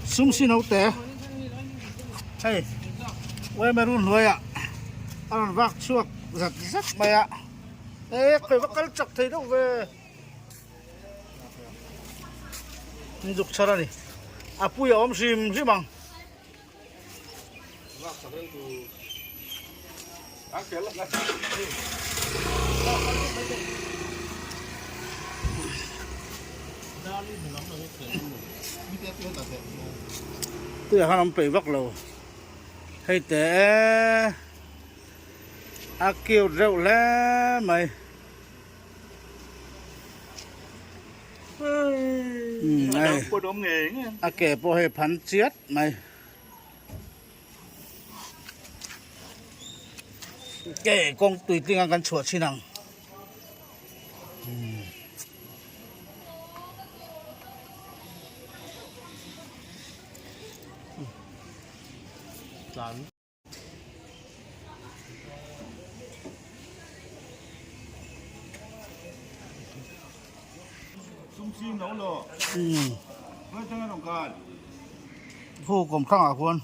Sum si note hei Uaimaru hnuaiah a rawn vak chhuak zat zat mai a e khawi va kal chak thei deuh ve zuk chhar a ni a pui a awm hrim hrim ang. Tuiah khan an peih vak lo hei te a cute reuh hle mai. A ke pawh hei phan chiat mai. Ke kawng tui tling ang kan chhuah thin ang. Khu kawm hrangah khuan.